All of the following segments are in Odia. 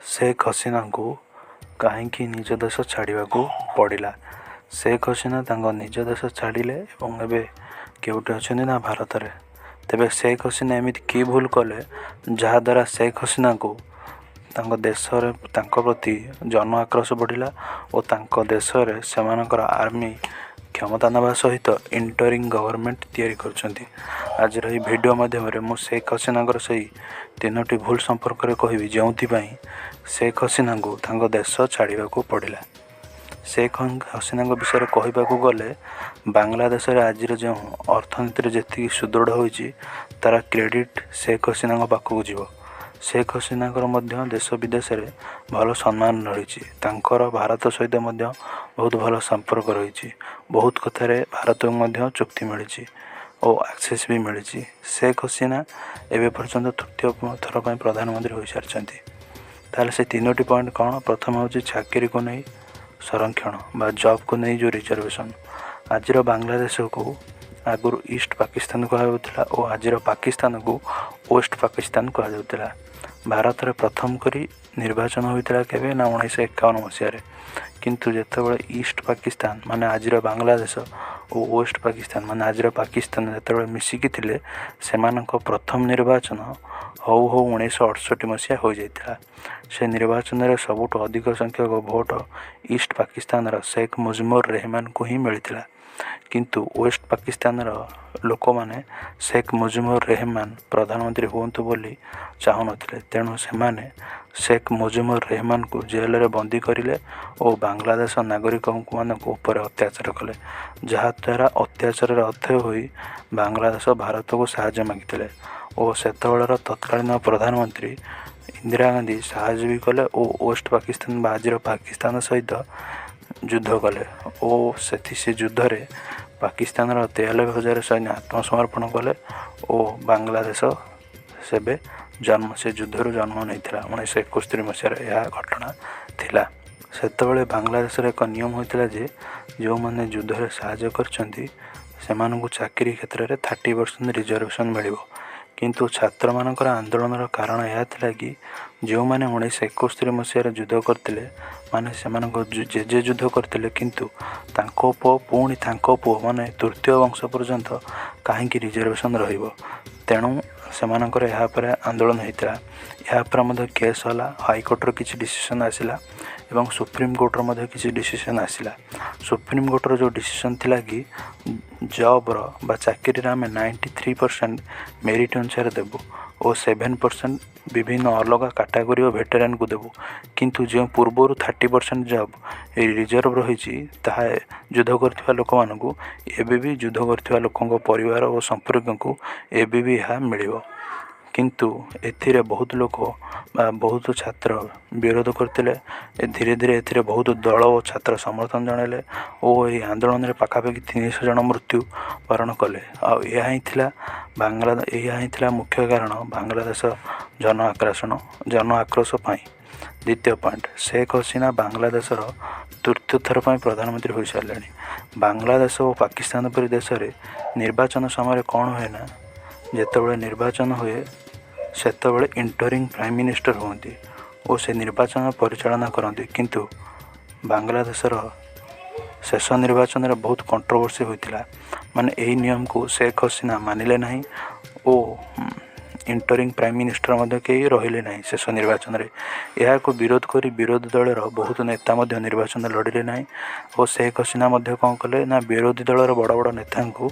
ଶେଖ୍ ହସିନାଙ୍କୁ କାହିଁକି ନିଜ ଦେଶ ଛାଡ଼ିବାକୁ ପଡ଼ିଲା? ଶେଖ୍ ହସିନା ତାଙ୍କ ନିଜ ଦେଶ ଛାଡ଼ିଲେ ଏବଂ ଏବେ କେଉଁଠି ଅଛନ୍ତି ନା ଭାରତରେ। ତେବେ ଶେଖ୍ ହସିନା ଏମିତି କି ଭୁଲ କଲେ ଯାହାଦ୍ୱାରା ଶେଖ୍ ହସିନାଙ୍କୁ ତାଙ୍କ ଦେଶରେ ତାଙ୍କ ପ୍ରତି ଜନ ଆକ୍ରୋଶ ବଢ଼ିଲା ଓ ତାଙ୍କ ଦେଶରେ ସେମାନଙ୍କର ଆର୍ମି କ୍ଷମତା ନେବା ସହିତ ଇଣ୍ଟରିଂ ଗଭର୍ଣ୍ଣମେଣ୍ଟ ତିଆରି କରୁଛନ୍ତି? ଆଜିର ଏହି ଭିଡ଼ିଓ ମାଧ୍ୟମରେ ମୁଁ ଶେଖ୍ ହସିନାଙ୍କର ସେଇ ତିନୋଟି ଭୁଲ ସମ୍ପର୍କରେ କହିବି, ଯେଉଁଥିପାଇଁ ଶେଖ୍ ହସିନାଙ୍କୁ ତାଙ୍କ ଦେଶ ଛାଡ଼ିବାକୁ ପଡ଼ିଲା। ଶେଖ୍ ହସିନାଙ୍କ ବିଷୟରେ କହିବାକୁ ଗଲେ, ବାଂଲାଦେଶରେ ଆଜିର ଯେଉଁ ଅର୍ଥନୀତିରେ ଯେତିକି ସୁଦୃଢ଼ ହୋଇଛି, ତା'ର କ୍ରେଡ଼ିଟ୍ ଶେଖ୍ ହସିନାଙ୍କ ପାଖକୁ ଯିବ। ଶେଖ୍ ହସିନାଙ୍କର ମଧ୍ୟ ଦେଶ ବିଦେଶରେ ଭଲ ସମ୍ମାନ ରହିଛି। ତାଙ୍କର ଭାରତ ସହିତ ମଧ୍ୟ ବହୁତ ଭଲ ସମ୍ପର୍କ ରହିଛି। ବହୁତ କଥାରେ ଭାରତକୁ ମଧ୍ୟ ଚୁକ୍ତି ମିଳିଛି ଓ ଆକ୍ସେସ୍ ବି ମିଳିଛି। ଶେଖ୍ ହସିନା ଏବେ ପର୍ଯ୍ୟନ୍ତ ତୃତୀୟ ଥର ପାଇଁ ପ୍ରଧାନମନ୍ତ୍ରୀ ହୋଇସାରିଛନ୍ତି। ତାହେଲେ ସେ ତିନୋଟି ପଏଣ୍ଟ କ'ଣ? ପ୍ରଥମ ହେଉଛି ଚାକିରିକୁ ନେଇ ସଂରକ୍ଷଣ ବା ଜବ୍କୁ ନେଇ ଯେଉଁ ରିଜର୍ଭେସନ୍। ଆଜିର ବାଂଲାଦେଶକୁ ଆଗରୁ ଇଷ୍ଟ ପାକିସ୍ତାନ କୁହାଯାଉଥିଲା ଓ ଆଜିର ପାକିସ୍ତାନକୁ ୱେଷ୍ଟ ପାକିସ୍ତାନ କୁହାଯାଉଥିଲା। ଭାରତରେ ପ୍ରଥମ କରି ନିର୍ବାଚନ ହୋଇଥିଲା କେବେ ନା 1951 ମସିହାରେ। କିନ୍ତୁ ଯେତେବେଳେ ଇଷ୍ଟ ପାକିସ୍ତାନ ମାନେ ଆଜିର ବାଂଲାଦେଶ ଓ ୱେଷ୍ଟ ପାକିସ୍ତାନ ମାନେ ଆଜିର ପାକିସ୍ତାନ ଯେତେବେଳେ ମିଶିକି ଥିଲେ, ସେମାନଙ୍କ ପ୍ରଥମ ନିର୍ବାଚନ ହଉ ହଉ 1968 ମସିହା ହୋଇଯାଇଥିଲା। ସେ ନିର୍ବାଚନରେ ସବୁଠୁ ଅଧିକ ସଂଖ୍ୟକ ଭୋଟ ଇଷ୍ଟ ପାକିସ୍ତାନର ଶେଖ୍ ମୁଜିବୁର ରେହମାନଙ୍କୁ ହିଁ ମିଳିଥିଲା। କିନ୍ତୁ ୱେଷ୍ଟ ପାକିସ୍ତାନର ଲୋକମାନେ ଶେଖ୍ ମୁଜିବୁର ରେହମାନ ପ୍ରଧାନମନ୍ତ୍ରୀ ହୁଅନ୍ତୁ ବୋଲି ଚାହୁଁନଥିଲେ। ତେଣୁ ସେମାନେ ଶେଖ୍ ମୁଜିବୁର ରେହମାନଙ୍କୁ ଜେଲରେ ବନ୍ଦୀ କରିଲେ ଓ ବାଂଲାଦେଶ ନାଗରିକମାନଙ୍କ ଉପରେ ଅତ୍ୟାଚାର କଲେ, ଯାହାଦ୍ୱାରା ଅତ୍ୟାଚାରରେ ଅଥୟ ହୋଇ ବାଂଲାଦେଶ ଭାରତକୁ ସାହାଯ୍ୟ ମାଗିଥିଲେ ଓ ସେତେବେଳର ତତ୍କାଳୀନ ପ୍ରଧାନମନ୍ତ୍ରୀ ଇନ୍ଦିରା ଗାନ୍ଧୀ ସାହାଯ୍ୟ ବି କଲେ ଓ ୱେଷ୍ଟ ପାକିସ୍ତାନ ବା ଆଜିର ପାକିସ୍ତାନ ସହିତ ଯୁଦ୍ଧ କଲେ ଓ ସେଥି ସେ ଯୁଦ୍ଧରେ ପାକିସ୍ତାନର 93,000 ସୈନ୍ୟ ଆତ୍ମସମର୍ପଣ କଲେ ଓ ବାଂଲାଦେଶ ସେବେ ଜନ୍ମ ସେ ଯୁଦ୍ଧରୁ ଜନ୍ମ ନେଇଥିଲା। 1971 ମସିହାରେ ଏହା ଘଟଣା ଥିଲା। ସେତେବେଳେ ବାଂଲାଦେଶର ଏକ ନିୟମ ହୋଇଥିଲା ଯେ ଯେଉଁମାନେ ଯୁଦ୍ଧରେ ସାହାଯ୍ୟ କରିଛନ୍ତି, ସେମାନଙ୍କୁ ଚାକିରି କ୍ଷେତ୍ରରେ 30% ରିଜର୍ଭେସନ୍ ମିଳିବ। କିନ୍ତୁ ଛାତ୍ରମାନଙ୍କର ଆନ୍ଦୋଳନର କାରଣ ଏହା ଥିଲା କି ଯେଉଁମାନେ 1971 ମସିହାରେ ଯୁଦ୍ଧ କରିଥିଲେ, ମାନେ ସେମାନଙ୍କ ଜେଜେ ଯୁଦ୍ଧ କରିଥିଲେ, କିନ୍ତୁ ତାଙ୍କ ପୁଅ, ପୁଣି ତାଙ୍କ ପୁଅ, ମାନେ ତୃତୀୟ ବଂଶ ପର୍ଯ୍ୟନ୍ତ କାହିଁକି ରିଜର୍ଭେସନ୍ ରହିବ? ତେଣୁ ସେମାନଙ୍କର ଏହା ଉପରେ ଆନ୍ଦୋଳନ ହୋଇଥିଲା। ଏହା ଉପରେ ମଧ୍ୟ କେସ୍ ହେଲା, ହାଇକୋର୍ଟର କିଛି ଡିସିସନ୍ ଆସିଲା ଏବଂ ସୁପ୍ରିମକୋର୍ଟର ମଧ୍ୟ କିଛି ଡିସିସନ୍ ଆସିଲା। ସୁପ୍ରିମକୋର୍ଟର ଯେଉଁ ଡିସିସନ୍ ଥିଲା କି ଜବ୍ର ବା ଚାକିରିରେ ଆମେ 93% ମେରିଟ୍ ଅନୁସାରେ ଦେବୁ ଓ 7% ବିଭିନ୍ନ ଅଲଗା କାଟାଗୋରୀ ଓ ଭେଟେରାନ୍କୁ ଦେବୁ, କିନ୍ତୁ ଯେଉଁ ପୂର୍ବରୁ 30% ଜବ୍ ରିଜର୍ଭ ରହିଛି, ତାହା ଯୁଦ୍ଧ କରିଥିବା ଲୋକମାନଙ୍କୁ, ଏବେ ବି ଯୁଦ୍ଧ କରିଥିବା ଲୋକଙ୍କ ପରିବାର ଓ ସମ୍ପର୍କୀୟଙ୍କୁ ଏବେ ବି ଏହା ମିଳିବ। କିନ୍ତୁ ଏଥିରେ ବହୁତ ଲୋକ ବା ବହୁତ ଛାତ୍ର ବିରୋଧ କରିଥିଲେ। ଧୀରେ ଧୀରେ ଏଥିରେ ବହୁତ ଦଳ ଓ ଛାତ୍ର ସମର୍ଥନ ଜଣାଇଲେ ଓ ଏହି ଆନ୍ଦୋଳନରେ ପାଖାପାଖି 300 ଜଣ ମୃତ୍ୟୁ ବରଣ କଲେ। ଆଉ ଏହା ହିଁ ଥିଲା ବାଂଲା ଏହା ହିଁ ଥିଲା ମୁଖ୍ୟ କାରଣ ବାଂଲାଦେଶ ଜନ ଆକ୍ରୋଶ ପାଇଁ। ଦ୍ୱିତୀୟ ପଏଣ୍ଟ, ଶେଖ୍ ହସିନା ବାଂଲାଦେଶର ତୃତୀୟ ଥର ପାଇଁ ପ୍ରଧାନମନ୍ତ୍ରୀ ହୋଇସାରିଲେଣି। ବାଂଲାଦେଶ ଓ ପାକିସ୍ତାନ ପରି ଦେଶରେ ନିର୍ବାଚନ ସମୟରେ କ'ଣ ହୁଏ ନା, ଯେତେବେଳେ ନିର୍ବାଚନ ହୁଏ ସେତେବେଳେ ଇଣ୍ଟରିଂ ପ୍ରାଇମ୍ ମିନିଷ୍ଟର ହୁଅନ୍ତି ଓ ସେ ନିର୍ବାଚନ ପରିଚାଳନା କରନ୍ତି। କିନ୍ତୁ ବାଂଲାଦେଶର ଶେଷ ନିର୍ବାଚନରେ ବହୁତ କଣ୍ଟ୍ରୋଭର୍ସି ହୋଇଥିଲା, ମାନେ ଏହି ନିୟମକୁ ଶେଖ୍ ହସିନା ମାନିଲେ ନାହିଁ ଓ ଇଣ୍ଟରିଂ ପ୍ରାଇମ୍ ମିନିଷ୍ଟର ମଧ୍ୟ କେହି ରହିଲେ ନାହିଁ ଶେଷ ନିର୍ବାଚନରେ। ଏହାକୁ ବିରୋଧ କରି ବିରୋଧୀ ଦଳର ବହୁତ ନେତା ମଧ୍ୟ ନିର୍ବାଚନ ଲଢ଼ିଲେ ନାହିଁ ଓ ଶେଖ୍ ହସିନା ମଧ୍ୟ କ'ଣ କଲେ ନା, ବିରୋଧୀ ଦଳର ବଡ଼ ବଡ଼ ନେତାଙ୍କୁ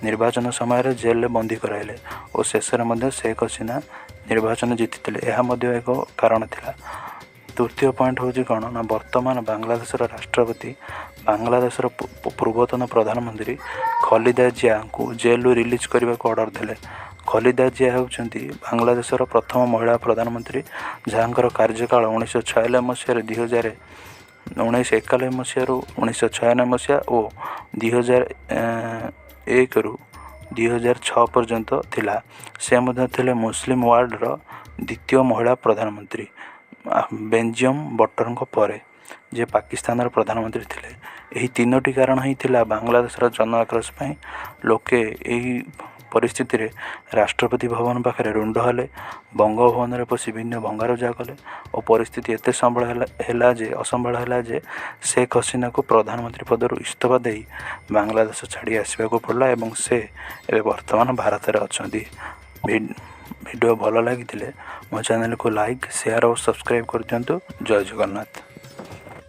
ନିର୍ବାଚନ ସମୟରେ ଜେଲରେ ବନ୍ଦୀ କରାଇଲେ ଓ ଶେଷରେ ମଧ୍ୟ ଶେଖ୍ ହସିନା ନିର୍ବାଚନ ଜିତିଥିଲେ। ଏହା ମଧ୍ୟ ଏକ କାରଣ ଥିଲା। ତୃତୀୟ ପଏଣ୍ଟ ହେଉଛି କ'ଣ ନା, ବର୍ତ୍ତମାନ ବାଂଲାଦେଶର ରାଷ୍ଟ୍ରପତି ବାଂଲାଦେଶର ପୂର୍ବତନ ପ୍ରଧାନମନ୍ତ୍ରୀ ଖଲିଦା ଜିଆଙ୍କୁ ଜେଲରୁ ରିଲିଜ୍ କରିବାକୁ ଅର୍ଡ଼ର ଦେଲେ। ଖଲିଦା ଜିଆ ହେଉଛନ୍ତି ବାଂଲାଦେଶର ପ୍ରଥମ ମହିଳା ପ୍ରଧାନମନ୍ତ୍ରୀ, ଯାହାଙ୍କର କାର୍ଯ୍ୟକାଳ 1996 ମସିହାରେ 1991 ମସିହାରୁ 1996 ମସିହା ଓ 2001ରୁ 2006 ପର୍ଯ୍ୟନ୍ତ ଥିଲା। ସେ ମଧ୍ୟ ଥିଲେ ମୁସଲିମ ୱାର୍ଲଡର ଦ୍ୱିତୀୟ ମହିଳା ପ୍ରଧାନମନ୍ତ୍ରୀ, ବେନଜିର ଭୁଟ୍ଟୋଙ୍କ ପରେ, ଯିଏ ପାକିସ୍ତାନର ପ୍ରଧାନମନ୍ତ୍ରୀ ଥିଲେ। ଏହି ତିନୋଟି କାରଣ ହିଁ ଥିଲା ବାଂଲାଦେଶର ଜନ ଆକ୍ରୋଶ ପାଇଁ। ଲୋକେ ଏହି ପରିସ୍ଥିତିରେ ରାଷ୍ଟ୍ରପତି ଭବନ ପାଖରେ ରୁଣ୍ଡ ହେଲେ, ବଙ୍ଗଭବନରେ ପଶି ଭିନ୍ନ ଭଙ୍ଗାରୁଜା କଲେ ଓ ପରିସ୍ଥିତି ଏତେ ସମ୍ବଳ ହେଲା ଯେ ଅସମ୍ଭାଳ ହେଲା ଯେ ଶେଖ ହସିନାକୁ ପ୍ରଧାନମନ୍ତ୍ରୀ ପଦରୁ ଇସ୍ତଫା ଦେଇ ବାଂଲାଦେଶ ଛାଡ଼ି ଆସିବାକୁ ପଡ଼ିଲା ଏବଂ ସେ ଏବେ ବର୍ତ୍ତମାନ ଭାରତରେ ଅଛନ୍ତି। ଭିଡ଼ିଓ ଭଲ ଲାଗିଥିଲେ ମୋ ଚ୍ୟାନେଲକୁ ଲାଇକ୍, ସେୟାର ଓ ସବସ୍କ୍ରାଇବ୍ କରିଦିଅନ୍ତୁ। ଜୟ ଜଗନ୍ନାଥ।